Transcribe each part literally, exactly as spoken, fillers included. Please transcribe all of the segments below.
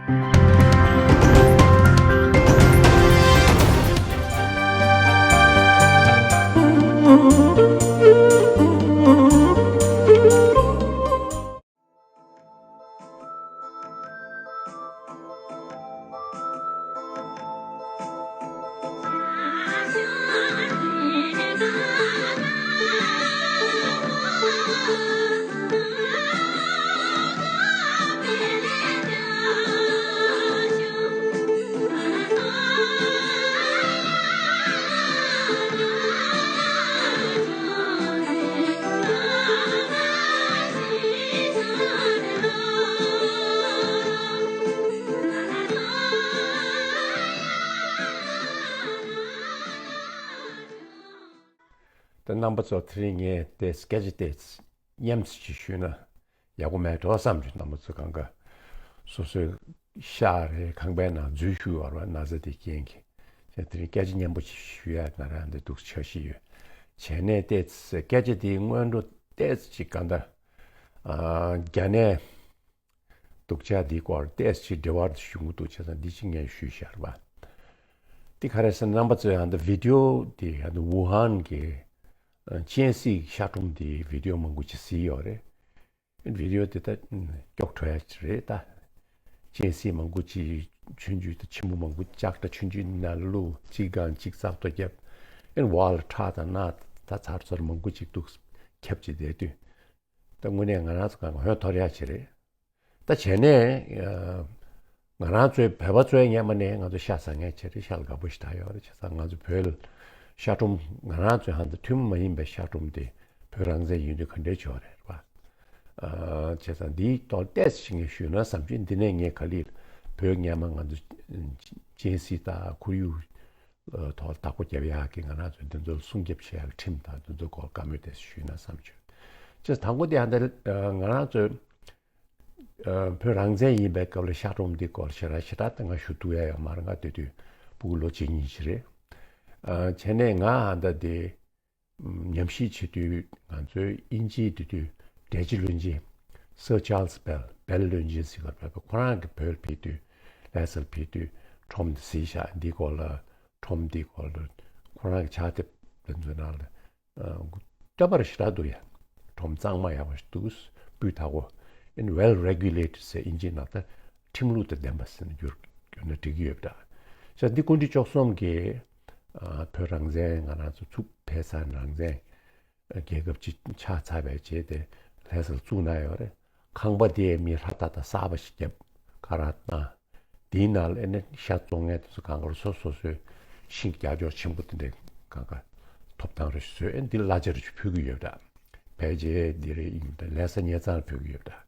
ད་རྣམ་པ་ཚོ་དེ་རིང་ངས་ཏོག་ཙམ་སྐད་ཆ་ཏོག་ཙམ་ཉམས་སུ་ཅིག་ཞུས་ན་ཡག་པོ་མེད་འགྲོ་བསམ་བྱུང་། རྣམ་པ་ཚོ་གང་ག་སོ་སོའི་ཤག་རེད། ཁང་པའི་ནང་འཛུལ་ཞུགས་ཡོད་རེད་པ། ན་ཚ་དེའི་རྐྱེན་གྱིས། ཡང་དེ་རིང་སྐད་ཆ་སྙན་པོ་ཅིག་ཞུ་ཡ་ང་རང་འདི་འདུག་འཆར་གཞི་ཡོད། བྱས་ནས་ཏོག་ཙམ་སྐད་ཆ་དེའི་སྔོན་འགྲོ་ཏོག་ཙམ་ཅིག་གང་ལྟར་ཨ་རྒྱ་ནད་སྡུག་ཅག་འདིའི་སྐོར་ཏོག་ཙམ་ཅིག་འབྲེལ་བ་ཞུ་གི་འདུག། བྱས་ཙང་འདི་ཅིག་ངས་ཞུས་བཞག་པ། འདི་ག་རེ་ཟེར་ན་རྣམ་པ་ཚོས་ཡང་འདི་བི་ཌིའོ་འདི་ཡང་འདི་ཝུ་ཧན་གྱི་ཨ་གཅན་གཟན་ཤ་ཁྲོམ་འདིའི་བི་ཌིའོ་མང་པོ་ཅིག་གཟིགས་ཡོད་རེད། བི་ཌིའོ་དེ་ད་ཨ་སྐྱོགས་བྲོ་ཡ་ཅིག་རེད་ད། གཅན་གཟན་མང་པོ་ཅིག་ཆུང་ཆུང་དང་ཆེན་པོ་མང་པོ་ལྕགས་དྲ་ཆུང་ཆུང་ནང་བླུགས། གཅིག་སྒང་གཅིག་ཙག་ཏོ་བརྒྱབ། ཨེ་འོག་ལ་ཁྲག་དང་རྣག་ད་ཚར་ཚོར་མང་པོ་ཅིག་འདུག་ཁྱབ་ཅིག་བསྡད་དུས། ད་དངོས་གནས་ང་རང་ཚོ་གང་ག་ཧོན་འཐོར་ཡ་ཅིག་རེད། ད་བྱས་ནས་ཨ་ང་རང་ཚོའི་བོད་པ་ཚོའི་སྔོན་མ་ནས་ང་ཚོ་ཤ་ཟ་མཁན་ཅིག་རེད། ཤ་ལ་དགའ་པོ་ཞེ་དྲག་ཡོད་རེད། བྱས་ཙང་ང་ཚོ་བོད་ལ་ཤ་ཁྲོམ་ང་རང་ཚོའི་ཧ་ད་ཐུན་མོང་མ་ཡིན་པའི་ཤ་ཁྲོམ་དེ་བོད་རང་བཙན་ཡིན་དུས་ག་འདྲས་བྱུང་རེད་པ། ཨ་བྱས་ཙང་འདིའི་ཐོག་ཏོག་ཙམ་ཞིག་ངས་ཞུས་ན་བསམ་གྱི། འདི་ནས་ངས་ག་ལེར་བོད་སྔོན་མ་ང་ཚོ་གཅན་གཟན་དང་ཁོར་ཡུག་ཐོག་བདག་པོ་རྒྱབ་ཡག་གི་ང་རང་ཚོ་འདི་ཚོ་ལ་སྲུང་སྐྱོབ་བྱེད་ཡག་གི་ཁྲིམས་དང་འདི་ཚོ་སྐོར་བཀའ་མོལ་དེ་ཞུས་ན་བསམ་བྱུང་། ཅེས་དང་པོ་དེ་ཡང་ད་ང་རང་ཚོའི་ཨ་བོད་རང་བཙན་ཡིན་པའི་སྐབས་ལ་ཤ་ཁྲོམ་འདི་སྐོར་ཞེ་དྲག་ཞེ་དྲག་ད་ང་ཞུ་ཐུབ་ཡ་ཡོད་མ་རེད། ང་དེ་དུས་ཕྲུ་གུ་ལོ་གཅིག་གཉིས་ཤིག་རེད། ཨ་བྱས་ནས་ང་ཨ་ད་དེ་ཉམས་ཞིབ་བྱེད་དུས་ང་ཚོའི་དབྱིན་ཇིའི་དེ་དུས་འགྲེལ་བྱེད་བློན་ཆེན་སར་ཅཱལ་སི་བེལ་བེལ་བློན་ཆེན་ཟེར་བ་རེད་པ། ཁོ་རང་གིས་བོད་ལ་ཕེབས་དུས་ལྷ་སར་ཕེབས་དུས་ཁྲོམ་དེ་གཟིགས་ཤག། འདིའི་སྐོར་ལ་ཁྲོམ་འདིའི་སྐོར་ལ་ཁོ་རང་གི་ཕྱག་དེབ་དེ་ཚོའི་ནང་ལ་ཨ་བསྟོད་པ་རེ་ཞེ་དྲག་འདུག་ཡ། ཁྲོམ་གཙང་མ་ཡག་པོ་ཞིག་འདུག། སྤུས་དག་པོ། ཨེན་ཝེལ་རེ་གུ་ལེ་ཊེཌ་ཟེར་དབྱིན་ཇིའི་ནང་ད་ཁྲིམས་ལུགས་དང་ལྡན་པ་ཟེར་ནས་བསྒྱུར་བསྒྱུར་ན་འགྲིག་གི་ཡོད་པ་འདྲ། བྱས་ཙང་འདི་སྐུ་ཕྲེང་བཅུ་གསུམ་གྱིས་ཨ་བོད་རང་བཙན་ང་རང་ཚོ་ཚུགས་ཕེབས་ས་རང་བཙན་རྒྱལ་ཁབ་ཅིག་ཆགས་ཚར་བའི་རྗེས་དེ་ལྷ་སར་བཙུགས་གནང་ཡོད་རེད། ཁང་པ་དེ་མི་ཧྲ་ཏག་ཏག་གསར་པ་ཞིག་བརྒྱབ། ཁ་རག་བཏང་། དེའི་ནང་ལ་ཨེ་ནི་ཤ་བཙོང་མཁན་དེ་ཚོ་གང་ག་ལ་སོ་སོ་སོའི་ཤིང་རྒྱ་ཅོག་ཆེན་པོ་དེ་འདྲའི་གང་ག་ཐོབ་ཐང་རེ་ཞིག་བཟོས། ཨེ་འདི་གླ་ཆ་རེ་ཞིག་ཕུལ་གྱི་ཡོད་པ་འདྲ། ཕལ་ཆེར་འདི་རེད་ཡིན་པ་འདྲ། ལྷ་ས་ཉེ་ཚང་ལ་ཕུལ་གྱི་ཡོད་པ་འདྲ།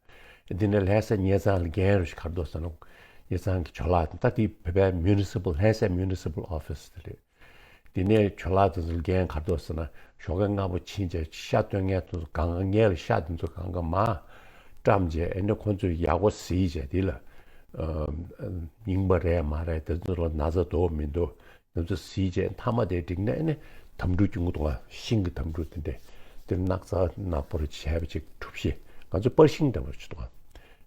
འདི་ནས་ལྷ་ས་ཉེ་ཚང་ལ་འགན་རེ་ཞིག་ག་རེ་འདུག་ཟེར་ན། ཉེ་ཚང་གི་ཇོ་ལགས་དང་། ད་དེ་བོད་པའི་མུ་ནི་སི་པལ་ལྷ་ས་མུ་ནི་སི་པལ་ཨོ་ཕི་སི་དེ་རེད། དེ་ནས་ཇོ་ལགས་དེ་ཚོ་ལ་འགན་ག་རེ་འདུག་ཟེར་ན། ཞོགས་ཀས་སྔ་པོ་ཕྱིན་བྱས་ཤ་སྟོན་མཁན་དེ་ཚོ་གང་ག་ངལ་ཤ་དེ་ཚོ་གང་ག་མར་བཀྲམ་བྱས། ཨེ་ནས་ཁོ་ཚོས་ཡག་པོ་གཟིགས་བྱས། དེ་ལ་ཨ་རྙིང་པ་རེད་མ་རེད། དེ་ཚོ་ལ་ན་ཚ་འདུག་མི་འདུག་དེ་ཚོ་གཟིགས་བྱས། མཐའ་མ་དེ་འགྲིག་ན་ཨེ་ནས་དམ་ཕྲུག་སྐྱོང་གི་འདུག་ག། ཤིང་གི་དམ་ཕྲུག་དེ་འདྲས། དེ་སྣག་ཚ་ནག་པོ་རེ་བྱས་པ་ཅིག་གྲུ་བཞི། ང་ཚོ་པར་ཤིང་འདྲ་པོ་ཅིག་འདུག་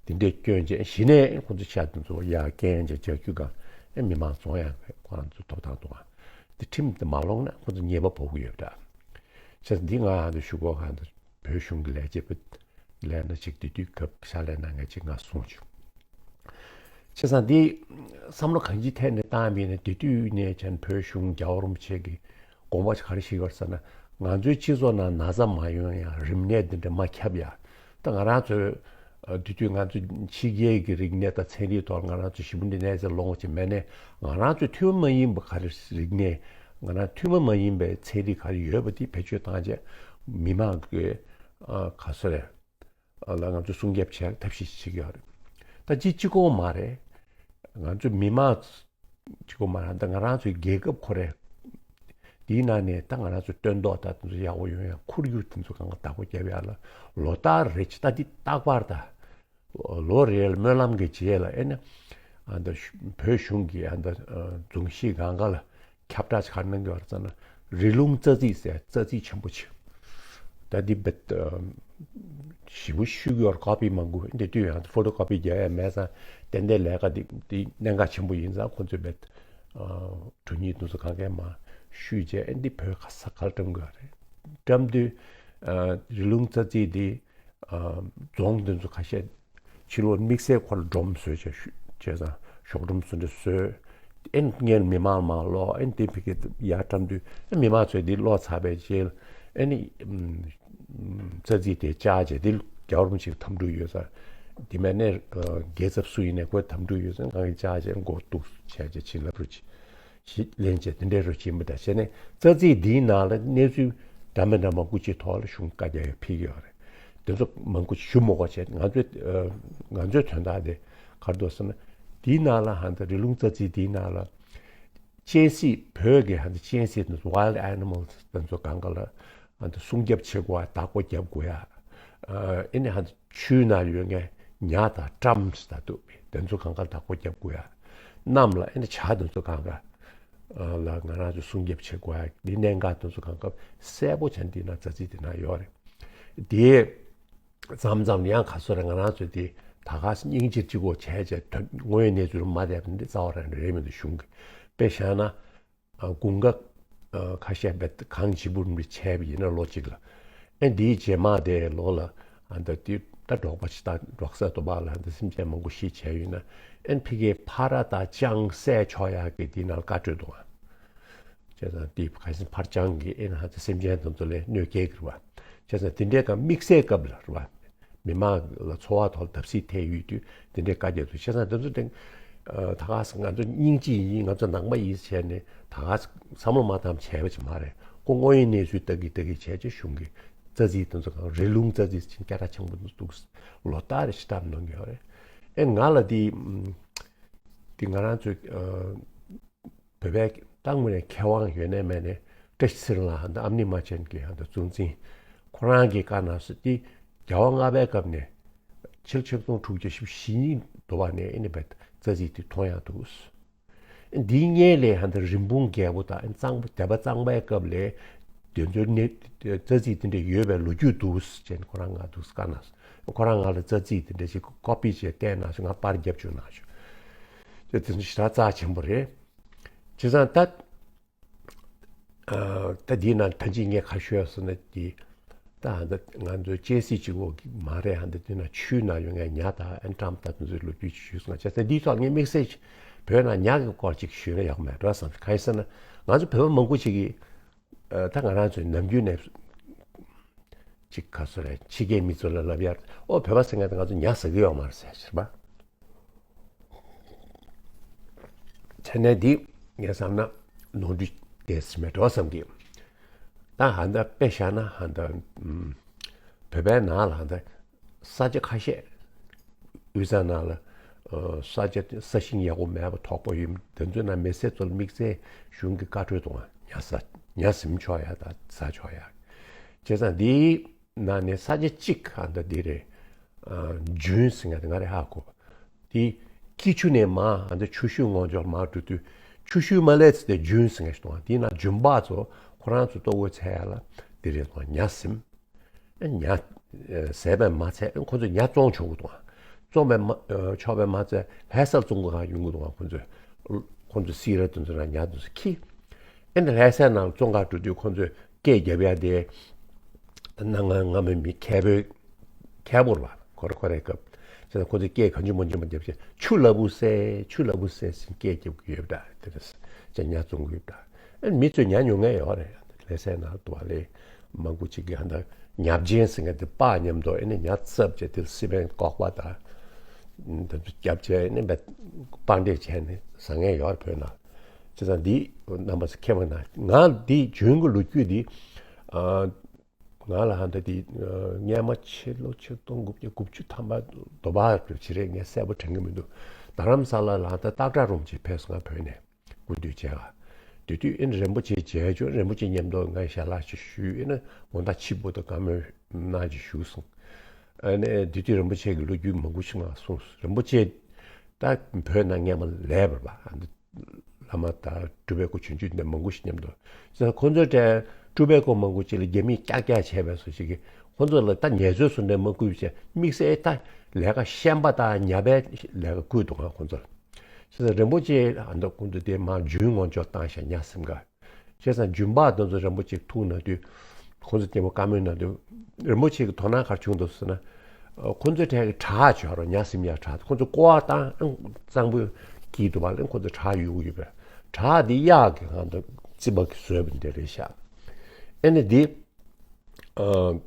ག། དེ་འདྲས་བསྐྱོན་བྱས་གཞི་ནས་ཁོ་ཚོ་ཤ་དེ་ཚོ་ཡར་བསྐྱལ་བྱས་རྒྱག་རྒྱུ་གང་ཨེ་མི་མང་བཙོང་ཡག་ཁོ་རང་ཚོ་ཐོབ་ཐང་འདུག་ག། དེ་ཁྲིམས་དེ་མ་ལོངས་ན་ཁོ་ཚོ་ཉེས་པ་ཕོག་གི་ཡོད་པ་འདྲ། བྱས་ཙང་འདི་ང་ཧ་ད་ཞུ་གོ་ག་འདུག། བོད་གཞུང་གི་ལས་བྱེད་པ་ལས་སྣེ་ཅིག་དེ་དུས་སྐབས་ཕྱག་ལས་གནང་མཁན་ཅིག་ང་གསུངས་བྱུང་། བྱས་ཙང་འདི་བསམ་བློ་གང་ཅིའི་ཐད་ནས་བཏང་བ་ཡིན་ན། དེ་དུས་ནས་བྱས་ནས་བོད་གཞུང་རྒྱལ་བ་རིན་པོ་ཆེ་གི་དགོངས་པ་ག་རེ་བཞེས་ཡོད་ཟེར་ན། ང་ཚོའི་སྤྱི་ཚོགས་ནང་ན་ཚ་མ་ཡོང་ཡ། རིམས་ནད་འདི་འདྲ་མ་ཁྱབ་ཡ། ད་ང་རང་ཚོའི་ཨ་དེ་དུས་ང་ཚོ་ཕྱི་རྒྱལ་གྱི་རིག་གནས་དང་ཚན་རིག་ཐོག་ང་རང་ཚོ་ཞེ་པོ་འདི་ནས་ཟེར་ལོངས་ཀྱི་མེད་ནས། ང་རང་ཚོའི་ཐུན་མོང་མ་ཡིན་པ་ག་རེ་རིག་གནས། ང་རང་ཐུན་མོང་མ་ཡིན་པའི་ཚན་རིག་ག་རེ་ཡོད་པ་དེ་བེད་སྤྱོད་བཏང་བྱས་མི་མང་གི་ཨ་ག་ཚོད་རེད། ཨ་ལ་ང་ཚོ་སྲུང་སྐྱོབ་བྱེད་ཡག་ཐབས་ཤེས་བྱེད་ཀྱི་ཡོད་རེད། ད་ཅི་གཅིག་པོ་མ་རེད། ང་ཚོ་མི་མང་གཅིག་པོ་མ་རེད། ད་ང་རང་ཚོའི་རྒྱལ་ཁབ་ཁོ་རེ། དེའི་ནང་ནས་ད་ང་རང་ཚོ་སྟོན་ཐོག་ད་དེ་ཚོ་ཡག་པོ་ཡོང་ཡ། ཁོར་ཡུག་དེ་ཚོ་གང་ག་བདག་པོ་རྒྱབ་ཡ་ལ་ལོ་ལྟར་རེ་བྱས། ད་འདི་རྟག་པར་ད་ལོ་རེ་ལ་སྨོན་ལམ་གྱི་རྗེས་ལ་ཨེ་ནི་ཨ་ད་བོད་གཞུང་གི་ཨ་ད་རྫོང་གཞིས་སྒང་ག་ལ་ཁྱབ་བསྒྲགས་ག་རེ་གནང་གི་ཡོད་རེད་ཟེར་ན། རི་ལུང་རྩ་རྩིས་ཟེར་རྩ་རྩིས་ཆེན་པོ་ཅིག། ད་འདི་བེད་ཞེ་པོ་ཞུ་གི་ཡོད་རེད། ཀོ་པི་མང་པོ། འདི་དུས་ཡང་ཕོ་ཊོ་ཀོ་པི་རྒྱག་ཡ་མེད་ཙང་། ཏན་ཏན་ལས་ཀ་འདི་འདི་གནད་འགག་ཆེན་པོ་ཡིན་ཙང་ཁོང་ཚོས་བེད་གྲོས་ཉིད་དུ་སུ་གང་གས་མ་ཞུས་རྗེས་ཨེ་འདི་བོད་ག་ས་གར་བཀྲམ་དགོས་རེད། བཀྲམ་དུས་རི་ལུང་རྩ་རྩིས་འདི་རྫོང་འདི་ཚོ་ཁ་ཤས་ཕྱི་ལོགས་དམིགས་བསལ་ཁོ་ལ་སྒྲོམ་བཟོས་བྱས་བྱས་ཙང་ཞོགས་སྒྲོམ་སུ་འདྲ་བཟོས། ཨེ་ངས་མི་མང་མང་ལོག་ཨེ་འདི་ཕ་གི་ཡར་བཀྲམ་དུས་ཨེ་མི་མང་ཚོས་འདི་ཀློག་ཚར་བའི་རྗེས་ཨེ་ནི། རྩ་རྩིས་དེ་བཅག་བྱས་དེ་རྒྱལ་བ་རིན་པོ་ཆེའི་འཐམ་འཁྲུག་ཡོད་ས། དེ་མིན་ནས་རྒྱལ་ཚབ་སུ་ཡིན་ནས་ཁོའི་འཐམ་འཁྲུག་ཡོད་ས་གང་གི་བཅག་བྱས་མགོ་གཏུགས་བྱས་བྱས་བྱིན་རླབས་རུ་ཅིག་ཞིག་ལེན་བྱས་དེ་འདྲའི་རུ་ཅིག་ཡིན་པ་འདྲ་བྱས་ནས་རྩ་རྩིས་འདིའི་ནང་ལ་གནས་ཚུལ་འདྲ་མི་འདྲ་མང་པོ་ཅིག་ཐོག་ལ་གཞུང་བཀའ་རྒྱ་ཡོད་ཕེབས་ཀྱི་ཡོད་རེད། དེ་ཚོ་མང་པོ་ཞུ་མི་དགོས་བྱས་ང་ཚོའི་ང་ཚོའི་དོན་དག་དེ་ག་རེ་འདུག་ཟེར་ན། དེའི་ནང་ལ་ཧ་འདི་རི་ལུང་རྩ་རྩིས་དེའི་ནང་ལ་སྤྱན་གཟིགས་བོད་ཀྱི་ཧ་འདི་སྤྱན་གཟིགས་དེ་ཚོ་wild animals་དེ་ཚོ་གང་ག་ལ་ཨ་འདི་སྲུང་སྐྱོབ་བྱེད་དགོས་ཡ། བདག་པོ་རྒྱབ་དགོས་ཡ། ཨ་ཨེ་ནི་ཧ་འདི་ཆུའི་ནང་ཡོད་མཁན་ཉ་དང་ཀྲམ་ཟེར་ད་འདུག་དེ་ཚོ་གང་ག་བདག་པོ་རྒྱབ་དགོས་ཡ། གནམ་ལ་ཨེ་ནི་བྱ་དེ་ཚོ་གང་ག་ལ་ང་རང་ཚོ་སྲུང་སྐྱོབ་བྱེད་དགོས་ཡ། འདི་གནད་འགག་དེ་ཚོ་གང་ག་གསལ་པོ་བྱས་འདི་ན་རྩ་རྩིས་དེ་ན་ཡོད་རེད། དེ་མཚམས་མཚམས་ཡང་ག་སོ་རེ་ང་རང་ཚོས་དེ་ད་ག་སྙིང་རྗེ་གཅིག་པོ་བྱས་བྱས་དོན་དངོས་ཡོད་གནས་ཚུལ་མ་བསྡད་པ་འདི་རྩ་བ་རང་རེད་མི་འདུག་གཞུང་གི་དཔེ་བཞག་ན་ཨ་དགུན་ཁ་ཨ་ཁ་ཤས་བེད་གངས་ལྗིད་པོ་རིམ་པས་བྱས་པ་ཡིན་ན་ལོ་གཅིག་ལ་ཨེ་འདིའི་རྗེས་མ་དེ་ལོ་ལ་ཨ་ད་དེ་ད་འབྲོག་པ་ཞིག་ད་འབྲོག་ས་དུ་བ་ལ་ཨ་ད་སེམས་ཅན་མང་པོ་ཤི་བྱས་ཡོད་ན་ཨེ་ཕི་གེ་ཕ་ར་དང་ཅང་བསད་ཆོག་ཡག་གི་དེ་ནང་བཀའ་འཁྲོལ་འདུག་ཨ། བྱས་ཙང་དེ་ཁ་སང་ཕར་འགྱངས་ཀྱིས་ཨེ་ན་ཧ་ཅང་སེམས་ཅན་དེ་ཚོ་ལ་གནོད་སྐྱེལ་གྱི་རེད་བ། བྱས་ཙང་དེ་འདྲའི་སྐབས་དམིགས་བསལ་སྐབས་ལ་རེད་བ། མི་མང་ལ་འཚོ་བ་ཐོག་བརྡབ་གསིག་ཐེབས་ཡོད་དུས་དེ་འདྲའི་བཀའ་རྒྱ་ཚོ་བྱས་ཙང་དེ་ཚོ་དེ་ད་ག་ས་ང་ཚོ་སྙིང་རྗེ་ཡིན་ང་ཚོ་ནང་པ་ཡིན་བྱས་ནས་ད་ག་ས་བསམ་བློ་མ་བཏང་བྱས་པ་ཅིག་མ་རེད། ཁོ་དངོས་ཡོད་གནས་ཚུལ་ལྟ་གི་ལྟ་གི་བྱས་ཅིག་གཞུང་གི་རྩ་རྩིས་དེ་ཚོ་གང་རི་ལུང་རྩ་རྩིས་ཅིག་སྐད་གྲགས་ཆེན་པོ་འདུག་ལོ་ལྟར་རེ་ཞིག་བཏབ་གནང་གི་ཡོད་རེད། ཨེ་ང་ལ་དེ་དེ་ང་རང་ཚོའི་བོད་པའི་ཏང་མི་ནས་མཁས་དབང་ཡོད་ནས་མེད་ནས་བཀྲ་ཤིས་ཚེ་རིང་ལགས་ཧ་འདི་ཨ་མྱེས་རྨ་ཆེན་གྱི་ཧ་འདི་གཙོ་འཛིན་ཁོ་རང་གི་བཀའ་གནང་སོ་དེ་རྒྱལ་བ་ལྔ་པའི་སྐབས་ནས་ཕྱི་ལོ་ཆིག་སྟོང་དྲུག་བརྒྱ་བཞི་བཅུ་ཞེ་གཉིས་འདུག་བ་ནས་ཨེ་ནི་བེད་རྩ་རྩིས་དེ་མཐོང་ཡག་འདུག་འདིའི་སྔོན་ལས་ཧ་འདི་རིན་སྤུངས་རྒྱལ་པོ་དང་ཨེ་གཙང་པོ་སྡེ་པ་གཙང་པའི་སྐབས་ལས་དེ་ཚོའི་གནས་རྩ་རྩིས་དེ་འདྲ་ཡོད་པའི་ལོ་རྒྱུས་འདུག་ཅེས་ཁོ་རང་ང་འདུག་བཀའ་གནང་སོ། ཁོ་རང་ང་ལ་རྩ་རྩིས་དེ་འདྲ་ཞིག་ཀོ་པི་བྱས་བསྟན་གནང་སོ། ང་པར་རྒྱབ་བཅུག་གནང་སོ། དེ་དེ་ཚོ་ཞེ་དྲག་རྩ་ཆེན་པོ་རེད། བྱས་ཙང་ད། ཨ་ད་འདིའི་ནང་ད་ཅི་ངས་ག་ཤོད་ཟེར་ན་འདི། ད་ད་ང་ཚོ་སྤྱན་གཟིགས་གཅིག་པོ་མ་རེད། ཨ་ད་འདི་ན་ཆུའི་ནང་ཡོད་ངས་ཉ་དང་ཨན་ཀྲམ་དང་དེ་ཚོའི་ལོ་རྒྱུས་ཅིག་ཞུས་སོང་། བྱས་ཙང་འདིའི་ཐོག་ངས་དམིགས་བསལ་བོད་ནང་ཉ་གི་སྐོར་ཅིག་ཞུས་ན་ཡག་མེད་འགྲོ་བསམ། གང་ཡིན་ཟེར་ན་ང་ཚོ་བོད་པ་མང་པོ་ཅིག་གིས་ཨ་ད་ང་རང་ཚོའི་ནམ་རྒྱུན་ནས་ཅིག་ག་ཚོད་རེད། ཕྱི་རྒྱལ་མི་ཚོ་ལ་ལབ་ཡར་ཨོ་བོད་པ་ཟེར་མཁན་དེ་ང་ཚོ་ཉ་ཟ་གི་ཡོད་མ་རེད་ཟེར་ཞེས་པ། དེ་ནས་འདི་ངས་བསམ་ན་ནོར་འཁྲུལ་དེ་སྲིད་མེད་འགྲོ་བསམ་གི། ད་ཧ་ད་དཔེ་བཞག་ན་ཧ་ད་བོད་པའི་ནང་ལ་ཧ་ད་ས་ཆ་ཁ་ཤས་དབུས་གཙང་ནང་ལ་ས་ཆ་ས་ཞིང་ཡག་པོ་མེད་པ་དོག་པོ་ཡོད། དེ་ཚོའི་ནང་མི་སེར་ཚོ་ལ་དམིགས་བསལ་གཞུང་གི་བཀའ་འཁྲོལ་གཏོང་བ་ཉ་ཟ་ཉ་ཟིན་ཆོག་ཡ་ད་ཟ་ཆོག་ཡ། བྱས་ཙང་འདི། ནང་ནས་ས་ཆ་གཅིག་ཨ་ད་འདི་རེད། ཨ་ཇུན་ཟེར་མཁན་དེ་ང་རེ་ཧ་གོ། དེ་སྐྱིད་ཆུ་ནས་མར་ཨ་ད་ཆུ་ཤུར་ངོས་ཕྱོགས་མར་འགྲོ་དུས་ཆུ་ཤུར་མ་སླེབས་ཚེ་དེ་ཇུན་ཟེར་མཁན་ཞིག་འདུག་དེའི་ནང་ཇུན་པ་ཚོ་ཁོ་རང་ཚོ་ལྟོ་གོས་འཚོལ་ཡ་ལ་འདི་རེད་འདུག་ཉ་ཟིན། ཨ་ཉ་ཟས་པས་མ་ཚད་ཁོ་ཚོས་ཉ་བཙོང་ཆོག་གི་འདུག་བཙོང་པས་མ་ཆོག་པས་མ་ཚད་ལྷ་སར་བཙོང་གི་ཡོང་གི་འདུག་ཁོ་ཚོས། ཁོ་ཚོས་སི་ར་དེ་ཚོ་ནང་ཉ་དེ་ཚོ་ཁྱེར། ཨེ་ནི་ལྷ་སའི་ནང་བཙོང་གར་འགྲོ་དུས་ཁོ་ཚོས་སྐད་རྒྱབ་ཡ་དེ། གནའ་སྔ་སྔ་མོའི་མི་མཁས་པོའི་མཁས་པོ་རེད་བ། ཁོ་རེ་ཁོ་རེའི་སྐབས། བྱས་ཙང་ཁོ་ཚོས་སྐད་གང་བྱུང་མང་བྱུང་མ་རྒྱབ་བྱས་ཆུ་ལ་བུ་སེ་ཆུ་ལ་བུ་སེ་ཟེར་སྐད་རྒྱབ་ཀྱི་ཡོད་པ་འདྲ་དེ་རེད། བྱས་ཉ་བཙོང་གི་ཡོད་པ་འདྲ། ཨེ་མི་ཚོས་ཉ་ཉོ་མཁན་ཡོད་རེད། ལྷ་སའི་ནང་དུ་བ་ལས་མང་པོ་ཅིག་གིས་ཧ་ད་ཉ་བྱན་ཟེར་མཁན་དེ་སྤགས་མཉམ་དུ་ཨེ་ནི་ཉ་བཙབ་བྱས་དེ་སི་པན་ཀོག་པ་དང་། དེ་ཚོ་རྒྱབ་བྱས་ཨེ་ནི་སྤགས་འདྲེས་བྱས་ནས་ཟ་མཁན་ཡོད་རེད་བོད་ནང་། བྱས་ཙང་འདི་རྣམ་པ་ཚོ་མཁྱེན་པ་ན་ང་འདི་ཇུན་གྱི་ལོ་རྒྱུས་འདི་ཨ་ང་ལ་ཧ་ད་འདི་ཨ་སྔས་མ་ཕྱི་ལོ་ཆིག་སྟོང་དགུ་བརྒྱ་དགུ་བཅུ་ཐམ་པ་དོ་བ་རེད་ཅི་རེད་ངས་གསལ་པོ་དྲན་གྱི་མི་འདུག་རྡ་རམ་ས་ལ་ལ་ད་སྟག་བྲག་རུ་མ་ཅིག་ཕེབས་སོང་ང་བོད་ནས་སྐུ་མདུན་མཇལ་བ། དེ་དུས་ཨེ་ནི་རིན་པོ་ཆེ་མཇལ་བྱུང་རིན་པོ་ཆེ་མཉམ་དུ་ངས་ཞལ་ལག་ཅིག་ཞུས་ཨེ་ནི་དགོང་དག་ཕྱི་པོ་དང་བཀའ་མོལ་གནང་ཅིག་ཞུས་སོང་། ཨ་ནི་དེ་དུས་རིན་པོ་ཆེ་གི་ལོ་རྒྱུས་མང་པོ་ཞིག་ང་གསུངས་སོང་། རིན་པོ་ཆེ་ད་བོད་ནང་སྔས་མ་ལས་པར་བ་ཨ་ནི་བླ་མ་དང་སྤྲུལ་པའི་སྐུ་ཆུང་ཆུང་འདི་མང་པོ་ཞིག་མཉམ་དུ་ཟེར་ཁོ་ཚོའི་གྲས་སྤྲུལ་པའི་སྐུ་མང་པོ་ཅིག་ལ་རྒྱ་མིས་ཀྱག་ཀྱག་བྱས་པའི་སོ་ཞིག་གིས་ ཁོང་ཚོ་ལ་ད་ཉེས་ཚོད་སུ་འདྲ་མ་བསྐུལ་བྱས་དམིགས་བསལ་ད་ལས་ཀ་ཤན་པ་དང་ཉ་པའི་ལས་ཀ་བསྐུལ་འདུག་ག་ཁོང་ཚོ་ལ། བྱས་ཙང་རིན་པོ་ཆེ་ཨ་མདོ་ཁོང་ཚོ་དེ་མར་རྒྱུན་ངོ་འཇོག་བཏང་བཞག་ཉ་གསུམ་ཀ། བྱས་ཙང་རྒྱུན་པ་དེ་ཚོ་རིན་པོ་ཆེ་ཐུག་ན་དུས་ཁོང་ཚོ་སྐྱེ་བོ་བཀའ་མོལ་གནང་དུས་རིན་པོ་ཆེ་གི་དོ་སྣང་ག་རེ་བྱུང་འདུག་ཟེར་ན། ཁོང་ཚོའི་གྲས་ཀྱི་བྲག་ཅིག་ཡོད་རེད། ཉ་གསུམ་ཡ་བྲག་ཁོང་ཚོ་ཀོ་བ་བཏང་གཙང་པོའི་དཀྱིལ་དུ་བ་ལ་ཁོང་ཚོ་བྲག་གཡུག་གི་ཡོད་པས། བྲག་འདི་གཡག་གི་ཧང་དུ་རྩིག་པ་གིས་བཟོས་པ་འདི་རེད་ཤག་ཨེ་ནི་འདི། ཨ།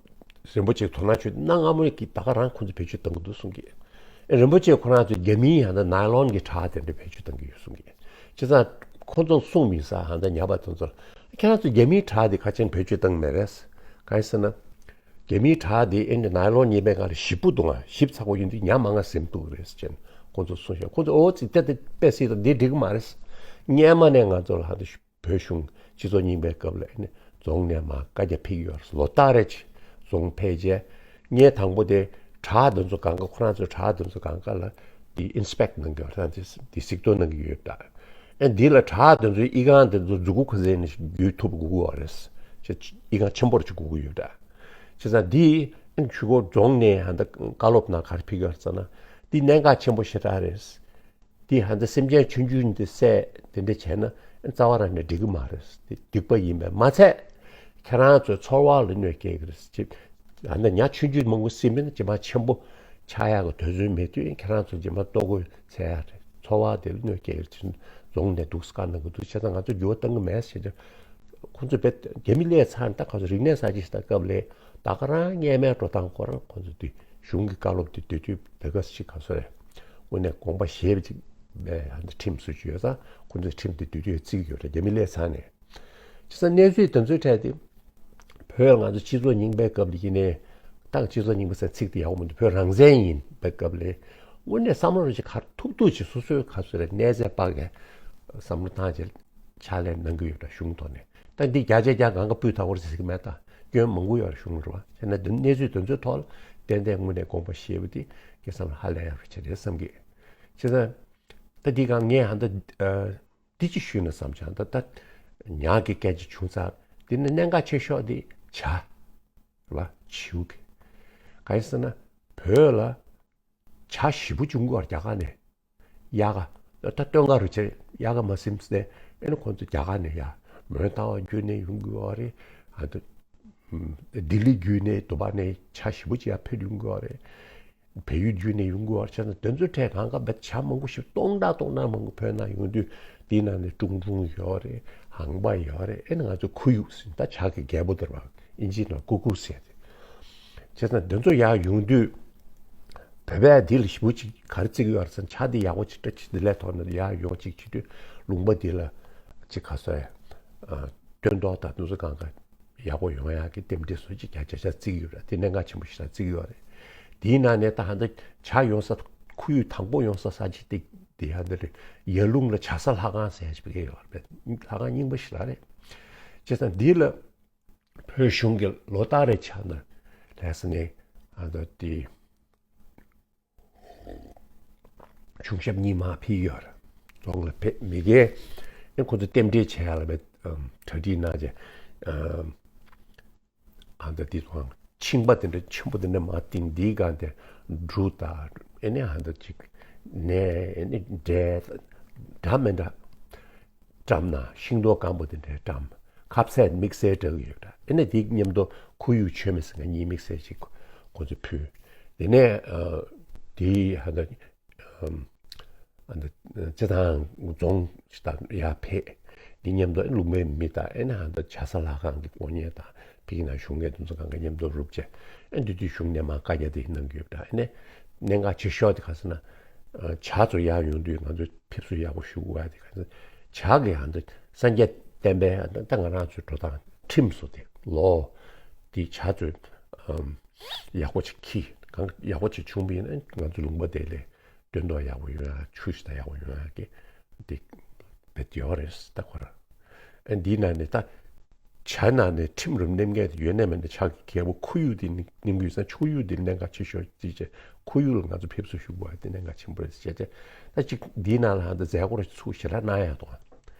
རིན་པོ་ཆེ་དོ་སྣང་ཆུ་གནའ་སྔ་མོའི་གི་ད་ག་རང་ཁོང་ཚོ་བེད་སྤྱོད་གཏང་གི་འདུག་གསུང་གི། ཨེ་རིན་པོ་ཆེ་ཁོ་རང་ཚོས་རྒྱ་མིའི་ཡང་ན་ནའི་ལོན་གྱི་བྲག་དེ་འདྲ་བེད་སྤྱོད་གཏང་གི་ཡོད་གསུང་གི། བྱས་ཙང་ཁོང་ཚོ་གསུང་མི་ས་ཧང་ད་ཉ་པ་དེ་ཚོ་ལ་ཁྱེད་རང་ཚོ་རྒྱ་མིའི་བྲག་དེ་ཁ་ཆེན་བེད་སྤྱོད་གཏང་མེད་རེད། གང་ཡིན་ཟེར་ན། རྒྱ་མིའི་བྲག་དེ་ཨེ་འདྲ་ནའི་ལོན་ཉེས་པའི་སྒང་ལ་ཞིབ་པོ་འདུག་ང་ཞིབ་ཚགས་པོ་ཡིན་དུས་ཉ་མང་ང་ཟིན་འདུག་རེད་ཅེས་ཁོང་ཚོ་གསུང་ཤག་ཁོང་ཚོ་ཨོ་ཙི་ཏེ་ཏེ་པེ་སི་དང་འདི་འགྲིག་གི་མ་རེད། སྔན་མ་ནས་ང་ཚོ་ལ་ཧང་ད་བོད་གཞུང་སྤྱི་ཚོགས་རྙིང་པའི་སྐབས་ལ་ནི་རྫོང་ནས་མར་བཀའ་རྒྱ་ཕེབས་ཡོད་རེད། ལོ་ལྟར་རེ་བཞིན་རྫོང་ཕེབས་རྗེས་ངས་དང་པོ་དེ་བྲག་འདི་ཚོ་གང་ག་ཁོ་རང་ཚོའི་བྲག་འདི་ཚོ་གང་ག་ལ་དེ་ཨིན་སི་པེག་གནང་གི་ཡོད་རེད། དེ་གཟིགས་རྟོག་གནང་གི་ཡོད་པ། ཨེ་འདི་ལ་བྲག་འདི་ཚོའི་ཨི་ཁུང་འདི་ཚོ་མཛུ་གུ་ཁ་ཟས་ནས་བརྒྱུད་ཐུབ་དགོས་ཀྱི་ཡོད་རེད། ཨི་ཁུང་ཆེན་པོ་རེ་ཅིག་དགོས་ཀྱི་ཡོད་པ། བྱས་ཙང་འདི་ཨེ་ཆུ་འགོ་རྫོང་ནས་ཧང་ད་བཀའ་སློབ་ནང་ག་རེ་ཕེབས་ཀྱི་ཡོད་རེད་ཟེར་ན། འདི་གནད་འགག་ཆེན་པོ་ཞེ་དྲག་རེད། དེ་ཧ་ད་སེམས་ཅན་ཆུང་ཆུང་འདི་བསད་དེ་འདྲ་བྱས་ན་རྩ་བ་རང་ནས་འགྲིག་གི་མ་རེད། དེ་སྡིག་པ་ཡིན་པས་མ་ཚད། ཁྱེད་རང་ཚོའི་འཚོ་བ་ལ་གནོད་སྐྱེལ་གི་རེད་ཅེས། ཧ་ད་ཉ་ཆུང་ཆུང་མང་པོ་བསད་པ་ཡིན་ན་རྗེས་མ་ཆེན་པོ་ཆགས་ཡག་གི་དུས་ཚོད་མེད་དུས་ཁྱེད་རང་ཚོ་རྗེས་མ་ལྟོ་གོས་འཚོལ་ཡག་རེད། འཚོ་བ་དེ་ལ་གནོད་སྐྱེལ་གི་རེད། རྫོང་ནས་འདུག་སེ་བཀའ་གནང་གི་འདུག་བྱས་ཙང་ང་ཚོ་འགྱུར་བ་གཏང་གི་མེད་ཟེར་ཏེ། ཁོང་ཚོ་བེད་རྒྱ་མི་སླེབས་ཚར་ད་ཁོང་ཚོ་རིག་གནས་གསར་བརྗེ་ཞིག་ད་སྐབས་ལས་ད་ག་རང་སྔན་མའི་འགྲོ་སྟངས་ཁོ་རང་ཁོང་ཚོ་དུས་གཞུང་གི་བཀའ་སློབ་དེ་དུས་དུས་བེ་ག་སི་ཅིག་ག་སོ་རེད། དངོས་གནས་དགོངས་པ་བཞེས་པ་ཅིག་བས་ཧ་འདི་ཁྲིམས་སུ་ཅིག་ཡོད་ཙང་ཁོང་ཚོའི་ཁྲིམས་དེ་དུས་དུས་བརྩི་གི་ཡོད་རེད། རྒྱ་མི་སླེབས་ཚར་ནས། བྱས་ཙང་གནས་ཚུལ་དེ་ཚོའི་གྲས་དེ་བོད་ང་ཚོ་སྤྱི་ཚོགས་རྙིང་པའི་སྐབས་ལ་ཡིན་ནའི་ད་སྤྱི་ཚོགས་རྙིང་པ་ཟེར་ཚིག་དེ་ཡག་པོ་མི་འདུག་བོད་རང་བཙན་ཡིན་པའི་སྐབས་ལ་དངོས་གནས་བསམ་བློ་རེ་ཅིག་ག་ཐུབ་ཐུབ་ཅིག་སོ་སོའི་ག་སོ་རེད་གནས་ཚད་དཔག་གི་བསམ་བློ་བཏང་ཅིག་ཕྱག་ལས་གནང་གི་ཡོད་པ་གཞུང་ཐོག་ནས། ད་འདི་བརྒྱ་ཆ་བརྒྱ་གང་ག་སྤུས་དག་པོ་རེད་ཟེར་གི་མེད། ད་སྐྱོན་མང་པོ་ཡོད་རེད་གཞུང་རེད་བ། བྱས་ན་འདི་གནས་ཚུལ་དེ་ཚོའི་ཐོག་ལ་ཏན་ཏན་དངོས་གནས་དགོངས་པ་བཞེས་པ་དེ་ཁ་སང་ལ་ཧ་ལས་ཡག་རེད་ཆེ་རེད་བསམ་གི། བྱས་ཙང་ད་འདི་གང་ངས་ཧ་ད་འདི་ཅི་ཞུས་ན་བསམ་བྱུང་། ད་ད་ཉག་གི་སྐད་ཆ་བྱུང་ཚར། འདི་ནི་གནད་འགག་ཆེ་ཤོས་འདི་བྱ་རེད་བ། བྱིའུ་གི་གང་ཡིན་ཟེར་ན་བོད་ལ་བྱ་ཞེ་པོ་བྱུང་གི་ཡོད་རེད་རྒྱ་གར་ནས། དབྱར་ཁ། ད་སྟོན་ཁ་རུ་ཆེ་དབྱར་ཁ་མ་ཟིན་ཚེ་ཨེ་ནི་ཁོང་ཚོ་རྒྱ་གར་ནས་ཡར་མོན་རྟ་དབང་བརྒྱུད་ནས་ཡོང་གི་ཡོད་རེད། ཨ་ད་ལྡི་ལི་བརྒྱུད་ནས་དུ་བ་ནས་བྱ་ཞེ་པོ་ཅིག་ཡར་ཕེབས་ཡོང་གི་ཡོད་རེད། བལ་ཡུལ་བརྒྱུད་ནས་ཡོང་གི་ཡོད་རེད། བྱས་ཙང་དེ་ཚོའི་གྲས་གང་ག་བྱ་མང་པོ་ཞིག་སྟོང་ཕྲག་སྟོང་ཕྲག་མང་པོ་བོད་ནང་ཡོང་དུས་དེའི་ནང་ནས་ཀྲུང་ཀྲུང་ཡོད་རེད། ཧང་པ་ཡོད་རེད། ཨེ་ནི་ང་ཚོ་ཁོར་ཡུག་ཟེར་ད་བྱ་གི་རྒྱལ་པོ་དེ་རེད་བ། ཨིན་ཇིའི་ནང་ཀུ་ཀུ་ཟེར་ཏེ། བྱས་ཙང་དེ་ཚོ་ཡར་ཡོང་དུས་བོད་པས་འདི་ལ་ཞེ་པོ་ཅིག་ག་རེ་བརྩི་གི་ཡོད་རེད་ཟེར་ན་བྱ་འདི་ཡག་པོ་ཅིག་བཀྲ་ཤིས་བདེ་ལེགས་ཐོག་ནས་ཡར་ཡོང་ཅིག་བྱེད་དུས་ལུང་པ་འདི་ལ་ཅིག་ག་སོ་ཡ་སྟོན་ཐོག་དང་དེ་ཚོ་གང་ག་ཡག་པོ་ཡོང་ཡག་གི་རྟེན་འབྲེལ་བཟོ་ཅིག་བརྒྱ་ཆ་བརྒྱ་བརྩི་གི་ཡོད་རེད། དེ་གནད་འགག་ཆེན་པོ་ཞིག་ལ་བརྩི་གི་ཡོད་རེད། དེའི་ནང་ནས་ད་ཧ་ད་བྱ་ཡོང་ས་ཁོར་ཡུག་དང་པོ་ཡོང་ས་ས་ཅིག་དེ་དེ་ཧ་ད་རེད། ཡར་ཀླུང་ལ་བྱ་ས་ལྷ་ཁང་ཟེར་ཡ་ཞིག་བརྒྱབ་ཡོད་རེད། ལྷ་ཁང་རྙིང་པ་ཞིག་ལ་རེད། བྱས་ཙང་འདི་ལ། བོད་གཞུང་གིས་ལོ་ལྟར་རེ་ཆགས་ན་ལྷ་ས་ནས་ཨ་མདོ་དེ་གཞུང་ཞབས་གཉིས་མར་ཕེབས་ཡོད་རེད། རྫོང་ལ་ཕེབས་མི་དགེ་ཨེ་ཁོ་ཚོ་རྟེན་འབྲེལ་བྱེད་ཡ་ལ་བས་གྲ་སྒྲིག་གནང་རྗེས་ཨ་མདོ་དེ་ཚོ་ཆིངས་པ་དེ་འདྲ་ཆེན་པོ་དེ་འདྲ་མར་བཏིང་འདིའི་སྒང་དེ་འབྲུ་དང་ཨེ་ནས་ཨ་མདོ་ཅིག་ནས་ཨེ་ནས་འབྲས་འདྲ་མི་འདྲ། བཀྲམ་ན་ཤིང་ཏོག་སྐམ་པོ་དེ་འདྲའི་བཀྲམ། ཁ་ཟས་དམིགས་བསལ་འདྲ་གི་ཡོད་འདྲ། ཨེ་ནས་དེའི་མཉམ་དུ་ཁོར་ཡུག་མཆོད་མེ་ཟེར་མཁན་གཉིས་དམིགས་བསལ་ཅིག་ཁོ་ཚོས་ཕུལ། དེ་ནས་ཨ་དེའི་ཧ་ད་ཨ་ད་རྩེད་ཐང་རྫོང་ཞིག་དང་ཡར་ཕེབས། དེ་མཉམ་དུ་ཨེ་ལུང་པའི་མི་དང་ཨེ་ནས་ཧ་ད་བྱ་ས་ལྷ་ཁང་གི་དཀོན་གཉེར་དང་ཕ་གི་ནང་བཞུགས་མཁན་དེ་ཚོ་གང་ག་མཉམ་དུ་རུབ་བྱས་ཨེ་འདི་དུས་གཞུང་ནས་མར་བཀའ་རྒྱ་དེ་གནང་གི་ཡོད་འདྲ། ཨེ་ནས་གནད་འགག་ཆེ་ཤོས་དེ་ག་ཟེར་ན་བྱ་ཚོ་ཡར་ཡོང་དུས་ང་ཚོས་ཕེབས་བསུ་ཡག་པོ་ཞུ་དགོས་ཡ་དེ་ག་ཚོད་བྱ་གི་ཧ་འདི་སངས་རྒྱས་བསྟན་པའི་ད་ང་རང་ཚོའི་འགྲོ་སྟངས་ཁྲིམས་སུ་དེ་ལོ་དེ་བྱ་ཚོས་ཨམ་ཡག་པོ་ཅིག་ཁྱི་གང་ཡག་པོ་ཅིག་བྱུང་བ་ཡིན་ན་ང་ཚོ་ལུང་པ་དེ་ལས་སྟོན་ཐོག་ཡག་པོ་ཡོང་ཡ་ཆུ་ཞིག་ད་ཡག་པོ་ཡོང་ཡ་གི་དེ་བེད་ཡོད་རེད་ད་ཁོ་ར། ཨ་འདིའི་ནང་ནས་ད་བྱ་ནང་ནས་ཁྲིམས་རུ་མནན་མཁན་དེ་ཡོད་ནས་མེད་ནས་ཆགས་ཀྱི་རྒྱལ་པོ་ཁོར་ཡུག་དེ་མནན་གྱི་ཡོད་ཙང་ཁོར་ཡུག་དེ་གནད་འགག་ཆེ་ཤོས་ཅིག་བྱས་ཁོར་ཡུག་ལ་ང་ཚོ་ཕེབས་བསུ་ཞུ་དགོས་པ་དེ་གནད་འགག་ཆེན་པོ་རེད་ཟེར་བྱས་ཙང་ད་ཅིག་འདིའི་ནང་ལ་ཧ་ད་མཛད་སྒོ་རེ་ཚུགས་ཞེ་དྲག་གནང་ཡག་འདུག་ཨ།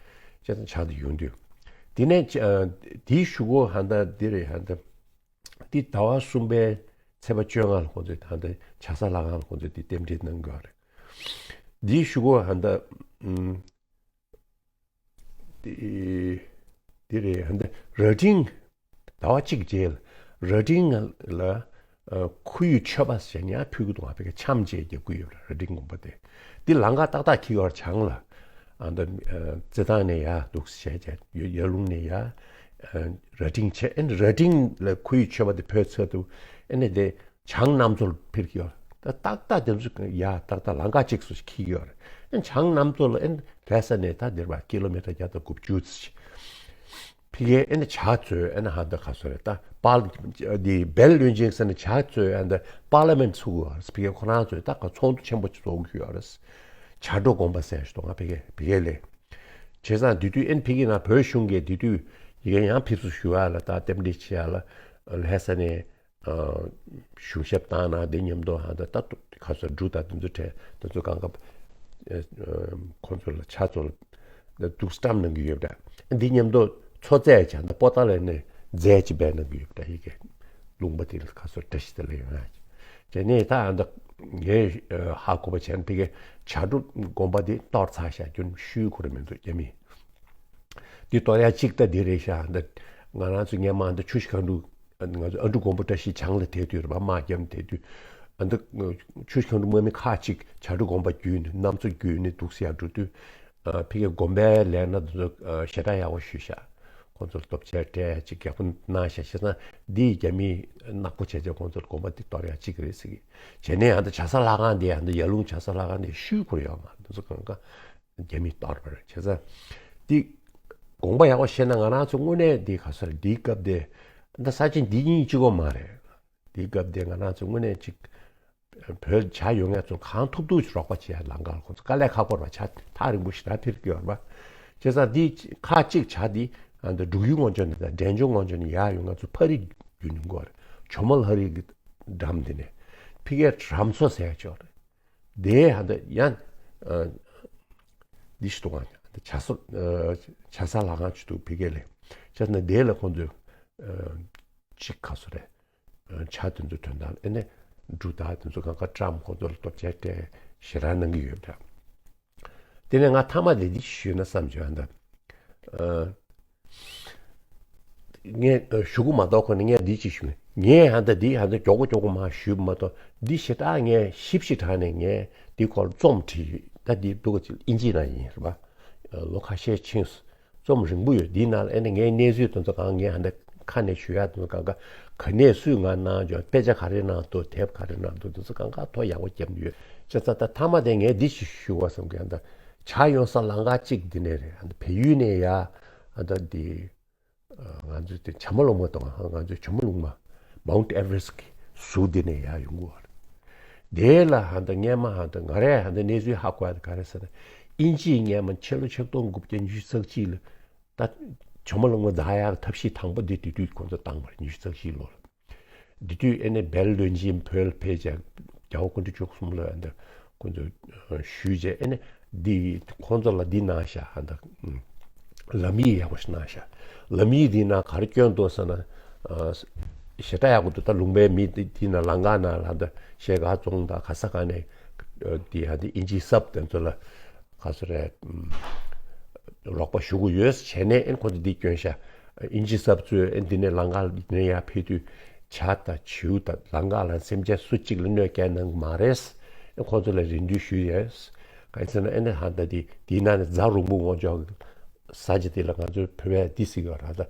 བྱས་ཙང་ཆགས་དེ་ཡོང་དུས་དེ་ནས་ཨ་དེའི་གཞུག་གུ་ཧ་ད་འདི་རེད་ཧ་ད། འདི་ཟླ་བ་གསུམ་པའི་ཚེས་པ་བཅོ་ལྔ་ལ་ཁོང་ཚོས་ད་ལྟ་བྱ་ས་ལྷ་ཁང་ལ་ཁོང་ཚོས་འདི་རྟེན་འབྲེལ་གནང་གི་ཡོད་རེད། འདིའི་གཞུག་གུ་ཧ་ད་ཨུམ། འདི་འདི་རེད། ཧ་ད་ར་སྒྲེང་ཟླ་བ་གཅིག་རྗེས་ལ་ར་སྒྲེང་ལ་ཨ་ཁོར་ཡུག་མཆོད་པ་ཟེར་ནས་ཕུལ་གི་འདུག་ང་ཕ་གིར་འཆམ་ཅིག་རྒྱག་གི་ཡོད་རེད། ར་སྒྲེང་དགོན་པ་དེ། འདི་ལམ་ཁ་ཏག་ཏག་འཁེལ་ཡོད་རེད། བྱང་ལ། ཨ་ད་ཨ་རྩེད་ཐང་ནས་ཡར་འདུག་སེ་བྱས་བྱས་ཡར་ལུང་ནས་ཡར་ཨ་ར་སྒྲེང་བྱས། ཨ་ནི་ར་སྒྲེང་ལ་ཁོར་ཡུག་མཆོད་པ་དེ་ཕུལ་ཚར་དུས། ཨ་ནི་དེ་བྱང་གནམ་མཚོ་ལ་འཕུར་གྱི་ཡོད་རེད། ད་ཏག་ཏག་དེ་ཚོ་ཡར་ཏག་ཏག་ལམ་ཁ་གཅིག་སུ་འཁེལ་གྱི་ཡོད་རེད། ཨ་ནི་བྱང་གནམ་མཚོ་ལ་ཨ་ནི་ལྷ་ས་ནས་ད་འདིར་བར་ཀི་ལོ་མི་ཊར་བརྒྱ་དང་དགུ་བཅུ་ཙམ་ཞིག་ཕ་གིར་ཨ་ནི་ཇ་བཙོས། ཨ་ནི་ཧ་ད་ག་སོ་རེད། ད་པཱ་འདི་བེལ་ལོན་ཅིང་ཟེར་ནས་ཇ་བཙོས། ཨ་ནི་པཱ་ལི་མེན་ཚུགས་ཡོད་རེད། ཕ་གིར་ཁོ་རང་ཚོས་ད་ག་ཚོགས་འདུ་ཆེན་པོ་ཅིག་ཚོགས་ཀྱི་ཡོད་རེད། བྱ་སྒྲོ་དགོན་པ་ཟེར་ཞིག་འདུག་ང་ཕ་གིར་ཕ་གིར་ལས། བྱས་ཙང་དེ་དུས་ཨ་ནི་ཕ་གིར་ན་བོད་གཞུང་གིས་དེ་དུས་ཡི་གེ་ཡང་ཕེབས་བསུ་ཞུ་ཡ་ལ་ད་རྟེན་འབྲེལ་ཆེ་ཡ་ལ་ལྷ་ས་ནས་ཨ་གཞུང་ཞབས་བཏང་ན་དེ་མཉམ་དུ་ཧ་ད་ད་ཁ་སོ་འབྲུ་དང་དེ་ཚོ་སྤྲད། དེ་ཚོ་གང་ག་ཨ་ཁོང་ཚོ་ལ་ཇ་ཚོ་ལ་འདུག་སྟེ་གནང་གི་ཡོད་པ་འདྲ། འདི་མཉམ་དུ་མཚོ་རྫས་ཀྱང་ད་པོ་ཏཱ་ལ་ནས་རྫས་ཀྱི་སྦས་གནང་གི་ཡོད་པ་འདྲ། ཡི་གེ་ལུང་པ་དེ་ལ་ཁ་སོ་བཀྲ་ཤིས་བདེ་ལེགས་ཡོང་ཡ་བྱས་ནས། ད་ཨ་ད་ངས་ཧ་གོ་བ་བྱས་ན་ཕ་གིར་བྱ་སྒྲོ་དགོན་པ་འདི་གཏོར་ཚར་ཤག་རྒྱུན་ཤུལ་ཁོ་ར་མི་འདུག་རྒྱ་མིས། འདི་གཏོར་ཡ་གཅིག་ད་འདི་རེད་ཤག་འདི་ང་རང་ཚོ་སྔོན་མ་འདི་ཆུ་བཞི་སྒང་དྲུག་ང་ཚོ་ཨ་འབྲུག་དགོན་པ་བཀྲ་ཤིས་བྱང་ལ་དེ་དུས་རེད་པ། དམག་རྒྱབ་དེ་དུས་ཨ་འདི་ཆུ་བཞི་སྒང་དྲུག་དམག་མི་ཁག་ཅིག་བྱ་སྒྲོ་དགོན་པ་བརྒྱུད་ནས་གནམ་མཚོ་བརྒྱུད་ནས་འདུག་སེ་ཡར་འགྲོ་དུས། ཨ་ཕ་གིའི་དགོན་པའི་ལས་སྣ་དེ་ཚོ་ཨ་ཞེ་དྲག་ཡག་པོ་ཞུས་ཤག་ཁོང་ཚོར་སྟོབས་ཆེ་སྤྲད་ཅིག་རྒྱག་པོ་གནང་ཤག་བྱས་ཙང་འདིས་རྒྱ་མིས་ནག་པོ་བྱས་བྱས་ཁོང་ཚོར་དགོན་པ་འདི་གཏོར་ཡག་གཅིག་རེད་ཟེར་གི། བྱས་ནས་ཨ་ད་བྱ་ས་ལྷ་ཁང་འདི་ཨ་ད་ཡར་ལུང་བྱ་ས་ལྷ་ཁང་འདི་ཤུལ་ཁོ་ར་ཡོད་མ་རེད། འདི་ཚོ་གང་ག་རྒྱ་མིས་གཏོར་བ་རེད། བྱས་ཙང་འདི་དགོངས་པ་ཡག་པོ་བཞེས་ན་ང་རང་ཚོ་དངོས་གནས་འདི་ག་ས་རེད། འདིའི་སྐབས་དེ་ད་ས་ཆེན་འདི་གཉིས་གཅིག་པོ་མ་རེད། འདིའི་སྐབས་དེ་ང་རང་ཚོ་དངོས་གནས་ཅིག་བོད་བྱ་ཡོད་མཁན་ཚོ་གང་ཐུབ་ཐུབ་ཅིག་རོགས་པ་བྱེད་ཡ་ལམ་ཁ་ལ་ཁོང་ཚོ་དཀའ་ལས་ཁག་པོ་རེད་པ། བྱ་ཐག་རིང་པོ་ཞེ་དྲག་འཕུར་གི་ཡོད་རེད་པ། བྱས་ཙང་འདི་ཁག་གཅིག་བྱ་འདི་ཨ་འདི་འབྲུག་ཡུལ་ངོས་ཕྱོགས་ནས་དང་འབྲས་ལྗོངས་ངོས་ཕྱོགས་ནས་ཡར་ཡོང་མཁན་ཚོ་ཕ་རི་བརྒྱུད་ནས་འགྲོ་རེད། ཇོ་མོ་ལྷ་རི་གི་འགྲམ་འདི་ནས་ཕ་གིའི་ར་མཚོ་ཟེར་ཡ་ཅིག་ཡོད་རེད། དེའི་ཧ་ད་ཡང་ཨ་འདི་ཞིག་འདུག་ག་བྱ་ས་ཨ་བྱ་ས་ལྷ་ཁང་ཅིག་འདུག་ཕ་གི་ལ། བྱས་ཙང་དེ་ལ་ཁོང་ཚོས་ཨ་ཅིག་ག་སོ་རེད། ཨ་བྱ་དེ་ཚོ་དོན་དག་ཨ་ནི་འབྲུ་དང་དེ་ཚོ་གང་ག་བཀྲམ་ཁོང་ཚོ་ལ་སྟོབས་ཆེ་སྤྲད་ཞེ་དྲག་གནང་གི་ཡོད་པ་འདྲ། དེ་ནས་ང་མཐའ་མ་དེ་འདི་ཞུས་ན་བསམ་བྱུང་། ཨ་ད་ཨ་ངས་ཨ་ཞུ་གི་མ་གཏོགས་ཁོ་ནས་ངས་འདི་ཅིག་ཞུ། ངས་ཧ་ད་འདི་ཧ་ད་མགྱོགས་པོ་མགྱོགས་པོ་མར་ཞུས་པ་མ་གཏོགས། འདི་ཞེ་དྲག་ངས་ཞིབ་ཞིབ་དྲགས་ནས་ངས་འདི་སྐོར་རྩོམ་བྲིས། ད་འདི་འདུག་ག་ཅིག་ཨིན་ཇི་ནང་ཡིན་རེད་པ། ཨ་ལོ་ཁ་ཤས་ཕྱིན་སོང་། རྩོམ་རིང་པོ་ཡོད། འདིའི་ནང་ལ་ཨ་ནི་ངའི་གནས་ཚུལ་དེ་ཚོ་གང་ངས་ཧ་ད་ཁ་ནས་ཞུ་ཡ་དེ་ཚོ་གང་ག་ག་ནས་སུས་ང་གནང་བྱུང་། དཔེ་ཆ་ག་རེ་གནང་འདུག་དེབ་ག་རེ་གནང་འདུག་དེ་ཚོ་གང་ག་ཐོ་ཡག་པོ་བརྒྱབ་ཡོད། བྱས་ཙང་ད་མཐའ་མ་དེ་ངས་འདི་ཞིག་ཞུ་བ་བསམ་གི། ཨ་ད་བྱ་ཡོང་ས་ལམ་ཁ་གཅིག་འདི་ནས་རེད། ཨ་ད་བལ་ཡུལ་ནས་ཡ་ཨ་ད་འདི་ཨ་ང་ཚོ་དེ་བྱམས་པ་སློབ་མ་དང་ང་ཚོའི་བྱམས་པ་སློབ་མ་Mount Everest་གི་ཟུར་འདི་ནས་ཡར་ཡོང་གི་ཡོད་རེད། དེ་ལ་ཧ་ད་སྔོན་མ་ཧ་ད་ང་རས་ཧ་ད་གནས་ཚུལ་ཧ་གོ་ཡ་དེ་ག་རེ་ཟེར་ན། དབྱིན་ཇིས་སྔོན་མ་ཕྱི་ལོ་ཆིག་སྟོང་དགུ་བརྒྱ་ཉི་ཤུ་རྩ་གཅིག་ལ་ད་བྱམས་པ་སློབ་མ་འཛིན་ཡག་ཐབས་ཤེས་དང་པོ་འདི་དེ་དུས་ཁོང་ཚོ་བཏང་བ་རེད། ཉི་ཤུ་རྩ་བཞི་ལོ་ལ། དེ་དུས་ཨ་ནི་བལ་བློན་ཆེན་བོད་ལ་ཕེབས་བྱས་རྒྱལ་བ་སྐུ་ཕྲེང་བཅུ་གསུམ་ལ་ཨ་ནི་ཁོང་ཚོ་ཞུས་བྱས། ཨ་ནི་འདི་ཁོང་ཚོ་ལ་འདི་གནང་ཤག་ཨ་ནི་ལམ་ཡིག་ཡག་པོ་ཞིག་གནང་ཤག་ལམ་ཡིག་འདི་ནང་ག་རེ་བསྐྱོན་འདུག་ཟེར་ན། ཞེ་དྲག་ཡག་པོ་འདུག་ད་ལུང་པའི་མི་འདི་འདི་ནང་ལམ་ཁ་ནང་ལ་ཨ་ནི་ཤེལ་དཀར་རྫོང་དང་ག་ས་ག་ནས་འདི་ཨ་ནི་དབྱིན་ཇིའི་གསར་པ་དེ་ཚོ་ལ་ག་ཚོད་རེད། རོགས་པ་ཞུ་གི་ཡོད་བྱས་ནས་ཨེ་ཁོ་ཚོ་འདི་བསྐྱོན་ཤག་དབྱིན་ཇི་གསར་པ་ཚོས་ཨེ་འདི་ནས་ལམ་ཁ་འདི་ནས་ཡར་ཕེབས་དུས་བྱ་དང་བྱིའུ་དང་ལམ་ཁ་ལ་སེམས་ཅན་སུ་གཅིག་ལ་གནོད་སྐྱེལ་གནང་གི་མ་རེད། ཨེ་ཁོ་ཚོ་ལ་རེ་འདུན་ཞུས་ཡོད། གང་ཡིན་ཟེར་ན་ཨེ་ནས་ཧ་ད་འདི་འདིའི་ནང་ནས་རྫ་རོང་པོ་ངོས་ཕྱོགས་ས་ཆ་འདི་ལ་ང་ཚོའི་བོད་པས་འདི་ཟེར་གི་ཡོད་རེད། ད་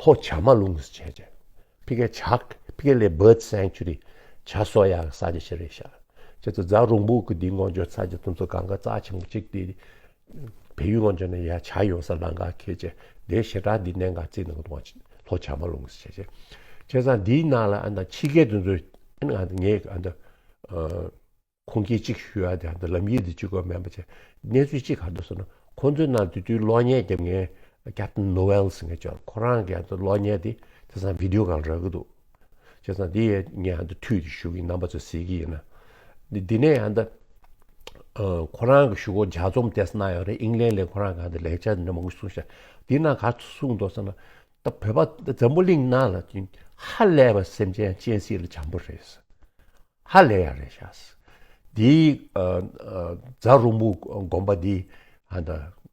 ལྷོ་བྱ་མ་ལུང་ཟེར་བྱས་བྱས། ཕ་གིའི་བྱ་ཕ་གི་ལ་Bird Sanctuary་བྱ་གསོ་ཡག་ས་ཆ་ཞིག་རེད་ཤག་བྱས་ཙང་རྫ་རོང་པོ་གི་འདི་ངོས་ཕྱོགས་ས་ཆ་དེ་ཚོ་གང་ག་རྩ་ཆེན་པོ་གཅིག་དེ་བལ་ཡུལ་ངོས་ཕྱོགས་ནས་ཡར་བྱ་ཡོང་ས་ལམ་ཁ་འཁེལ་བྱས་དེ་ཞེ་དྲག་འདི་གནད་འགག་བརྩིས་གནང་གི་འདུག་བ། ལྷོ་བྱ་མ་ལུང་ཟེར་བྱས་བྱས། བྱས་ཙང་འདིའི་ནང་ལ་ཨ་ནི་ཕྱི་རྒྱལ་དེ་ཚོས་ཨ་ནི་ང་ངས་ཨ་ནི་ཨ། ཁུངས་སྐྱེལ་གཅིག་ཞུ་ཡ་དེ་ཨ་ད་ལམ་ཡིག་དེ་གཅིག་པོ་མིན་པ་བྱས། གནས་ཚུལ་གཅིག་ག་རེ་འདུག་ཟེར་ན། ཁོང་ཚོའི་ནང་དེ་དུས་གློག་བརྙན་རྒྱབ་མཁན་Captain Noel་ཟེར་མཁན་ཅིག་ཡོད། ཁོ་རང་གིས་ཨ་ད་གློག་བརྙན་དེ་དེང་སང་བི་ཌི་ཡོ་སྒང་རག་གི་འདུག་བྱས་ཙང་དེ་ངས་ཨ་ད་མཐུད་དེ་ཞུ་གི་ཡིན། རྣམ་པ་ཚོས་གཟིགས་ཀྱི་ཡིན་ན། འདི་འདི་ནས་ཨ་ད་ཨ་ཁོ་རང་གི་ཞུ་སྒོ་ལྗགས་རྩོམ་དེ་གནང་ཡོད་རེད། ཨིང་ལན་ལ་ཁོ་རང་གིས་ཨ་ད་ལེགས་ཆ་འདི་འདྲ་མང་པོ་གསུངས་ཤག་དེའི་ནང་ག་རེ་གསུངས་འདུག་ཟེར་ན། ད་བོད་པ་འཛམ་བུ་གླིང་ནང་ལ་ཅིག་ ཧ་ལས་པ་སེམས་ཅན་སྤྱན་གཟིགས་ལ་བྱམས་པོ་རེད། ཧ་ལས་ཡ་རེད་ཤག་འདིའི་ཨ་ཨ་རྫ་རོང་པོ་དགོན་པ་འདི་ཧ་ད་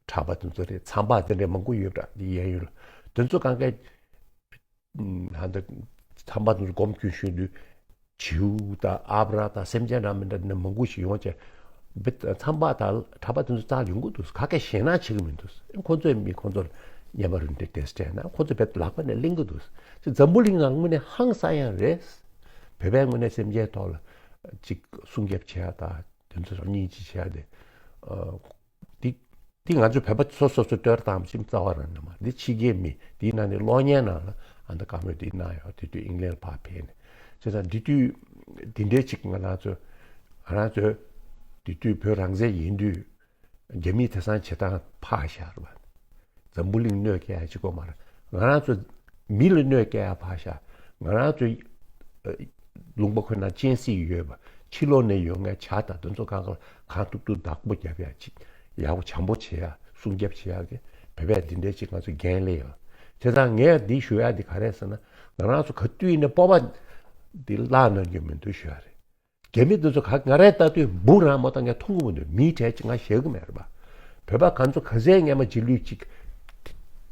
གྲྭ་པ་དེ་ཚོ་རེད། མཚམས་པ་དེ་འདྲ་མང་པོ་ཡོད་པ་འདི་གཡས་གཡོན་ལ། དེ་ཚོ་གང་ག་ཧ་ད་མཚམས་པ་དེ་ཚོ་སྒོམ་སྐྱོན་ཤོད་དུས་བྱིའུ་དང་ཨ་བྲ་དང་སེམས་ཅན་འདྲ་མི་འདྲ་ནི་མང་པོ་ཞིག་ཡོང་བྱས། མཚམས་པ་དང་གྲྭ་པ་དེ་ཚོ་རྩ་ཡོང་གི་འདུག་ག་གེ་ཞེད་སྣང་བྱེད་ཀྱི་མི་འདུག་ཁོ་ཚོའི་མི་ཁོ་ཚོར་བརྙས་པ་རུ་འདི་དེ་སྤྲད་ན་ཁོ་ཚོ་བེད་ལག་པ་ནས་ལེན་གྱི་འདུག་ཅེས་འཛམ་བུ་གླིང་ནང་དངོས་གནས་ཧང་སང་ཡང་རེད། བོད་པའི་དངོས་གནས་སེམས་ཅན་ཐོག་ལ་ཅིག་སྲུང་སྐྱོབ་བྱེད་ཡ་དང་དེ་ཚོ་སྙིང་རྗེ་བྱེད་ཡ་དེ། འདི་འདི་ང་ཚོ་བོད་པ་སོ་སོ་སོ་བསྟོད་བཏང་ཕྱིན་རྩ་བ་རང་ནས་མ་རེད། འདི་ཕྱི་རྒྱལ་མི་འདིའི་ནང་ནས་གློག་བརྙན་ནང་ལ་ཨ་མདའ་དཀར་མོས་འདི་གནང་ཡོད། དེ་དུས་ཨིང་ལན་ཕར་ཕེབས་ནས་བྱས་ཙང་འདི་དུས་འདི་འདྲའི་ཅིག་ང་རང་ཚོ་ང་རང་ཚོ་འདི་དུས་བོད་རང་བཙན་ཡིན་དུས། རྒྱ་མིས་དེང་སང་བྱེད་སྟངས་ཕར་བཞག་རེད་པ། འཛམ་བུ་གླིང་གནོད་སྐྱེལ་ཡ་གཅིག་པོ་མ་རེད། ང་རང་ཚོ་མི་ལ་གནོད་སྐྱེལ་ཡ་ཕར་བཞག་ང་རང་ཚོ་ཨ་ལུང་པ་ཁོ་ན་སྤྱན་གཟིགས་ཡོད་པ། ཕྱི་ལོགས་ནས་ཡོང་མཁན་བྱ་དང་དེ་ཚོ་གང་ག་ལ་གང་ཐུབ་ཐུབ་བདག་པོ་རྒྱབ་ཡ་ཅིག་ཡག་པོ་བྱམས་པོ་བྱེད་ཡ་སྲུང་སྐྱོབ་བྱེད་ཡ་གི་བོད་པས་འདི་འདྲའི་ཅིག་ང་ཚོ་འགན་ལེན་ཡོད། བྱས་ཙང་ངས་འདི་ཞུ་ཡ་འདི་ག་རེ་ཟེར་ན་ང་རང་ཚོ་ག་དུས་ཡིན་ནའི་སྤོབས་པ་འདི་བརླག་གནང་རྒྱུ་མི་འདུག་ཞུ་ཡ་རེད། རྒྱ་མི་འདི་ཚོ་ག་ང་རའི་ལྟ་དུས་འབུ་རང་མ་གཏོགས་ངས་མཐོང་གི་མི་འདུག་མིའི་གྲས་ཅིག་ང་ཞེད་གི་མེད་རེད་པ། བོད་པ་གང་ཚོ་ག་ཚད་སྔས་མ་རྗེས་ལུས་ཅིག་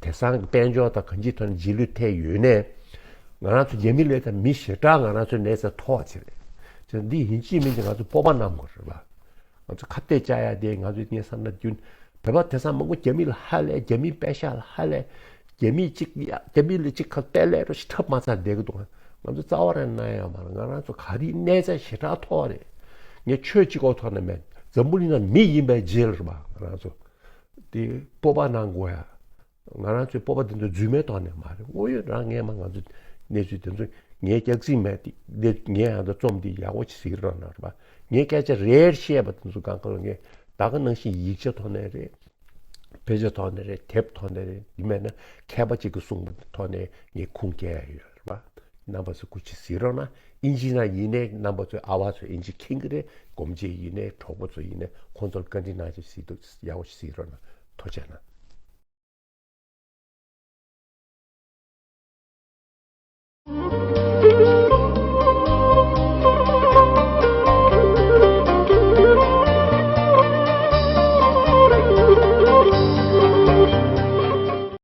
དེང་སང་གི་དཔལ་འབྱོར་དང་གང་ཅིའི་ཐོག་ནས་རྗེས་ལུས་ཐེབས་ཡོད་ནའི། ང་རང་ཚོ་རྒྱ་མི་ལས་ད་མི་ཞེ་དྲག་ང་རང་ཚོའི་གནས་ཚད་མཐོ་བ་ཅིག་རེད། ཅེས་འདི་ཡིན་གཅིག་མིན་གཅིག་ང་ཚོ་སྤོབས་པ་གནང་དགོས་རེད་པ། ང་ཚོ་ཁ་གཏད་བཅག་ཡ་དེ་ང་ཚོའི་སྙན་སེང་ན་རྒྱུན། བོད་པ་དེང་སང་མང་པོ་རྒྱ་མི་ལ་ཧ་ལས། རྒྱ་མིའི་པད་ཤག་ལ་ཧ་ལས། རྒྱ་མིས་གཅིག་ཡ་རྒྱ་མི་ལ་གཅིག་ཁ་གཏད་ལས་རོ་ཞིག་འཁྲབ་མ་ཚར་བསྡད་ཀྱི་འདུག་ང་ཚོ་རྩ་བ་རང་གནང་ཡ་མ་རེད། ང་རང་ཚོ་ག་རེ་གནས་ཚད་ཞེ་དྲག་མཐོ་བ་རེད། ངས་ཆོས་གཅིག་པོ་ཐོག་ནས་མེད། འཛམ་བུ་གླིང་ན་མི་ཡིན་པའི་རྗེས་ལ་རེད་པ། ང་རང་ཚོ་དེ་སྤོབས་པ་གནང་དགོས་ཡ། ང་རང་ཚོའི་སྤོབས་པ་དེ་ཚོ་རྫུན་མའི་ཐོག་ནས་མ་རེད། དངོས་ཡོད་རང་སྔས་མ་ང་ཚོ་གནས་ཚུལ་དེ་ཚོ་ངའི་སྐྱག་རྫུན་མེད་དེ་འདི་ངའི་ཨ་མདའ་རྩོམ་འདི་ཡག་པོ་ཞིག་གཟིགས་རོགས་གནང་རེད་པ། ངའི་སྐད་ཆ་རེ་རེ་བཤད་པ་དེ་ཚོ་གང་ག་ལ་ངས་ད་ག་ནང་བཞིན་ཡིག་ཆ་ཐོག་ནས་རེད། དཔེ་ཆ་ཐོག་ནས་རེད། དེབ་ཐོག་ནས་རེད། ཡིན་མེད་ན་མཁས་པ་གཅིག་གིས་གསུངས་པ་ཐོག་ནས་ངས་ཁུངས་སྐྱེལ་ཡ་ཡོད་རེད་པ། རྣམ་པ་ཚོ་སྐུ་མཁྱེན་གཟིགས་རོགས་གནང་། ཨིན་ཇི་ནང་ཡིན་ནའི་རྣམ་པ་ཚོའི་ཨ་བ་ཚོ་ཨིན་ཇི་མཁྱེན་གི་རེད། སྒོམ་ཆེན་ཡིན་ནའི་གྲོགས་པོ་ཚོ་ཡིན་ནའི་ཁོང་ཚོར་བཀའ་འདྲི་གནང་ཅིག་གཟིགས་འདུག་ཡག་པོ་ཞིག་གཟིགས་རོགས་གནང་། ཐུགས་རྗེ་གནང་།